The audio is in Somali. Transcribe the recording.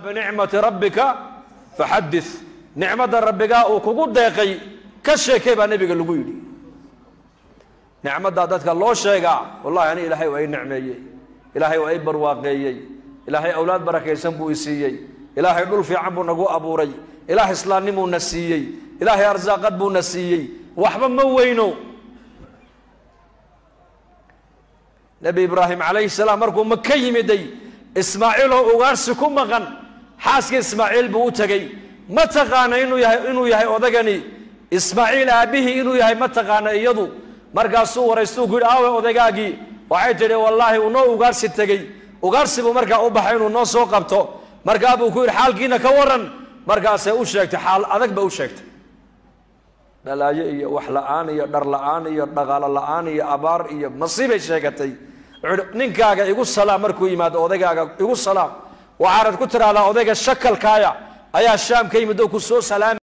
Binicmati rabbika faxadith, nicmadda rabbigaa uu kugu deeqay ka sheekay baa nebiga lagu yidhi. Nicmaddaa dadka loo sheegaa, wallahi ani Ilaahay waa i nicmeeyey, Ilaahay waa i barwaaqeeyey, Ilaahay awlaad barakaysan buu i siiyey, Ilaahay dhul fiican buu nagu abuuray, Ilaah islaamnimuu na siiyey, Ilaahay arsaaqad buu na siiyey, waxba ma weyno. Nebi Ibraahim calayhi salaam markuu Maka yimiday, Ismaaciiloo ugaarsi ku maqan, xaaskii Ismaaciil buu u tegey. Ma taqaana inuu yahay odagani Ismaaciil aabbihii inuu yahay, ma taqaana iyadu. Markaasuu waraystuu ku yidhi: "Aawe odaygaagii?" Waxay tidhi: "Wallaahi uu noo ugaarsi tegey, ugaarsi buu markaa u baxay inuu noo soo qabto." Markaa buu ku yidhi: "Xaalkiina ka waran." Markaasay u sheegtay, xaal adag ba u sheegtay, dhalaayo iyo wax la-aan iyo dhar la-aan iyo dhaqaalo la-aan iyo abaar iyo masiibay sheegatay. Wuxuu yidhi: "Ninkaaga igu salaam markuu yimaado, odaygaaga igu salaam. Waxaanad ku tidhahdaa odayga shakalkaaya ayaa Shaam ka yimid oo ku soo salaamay."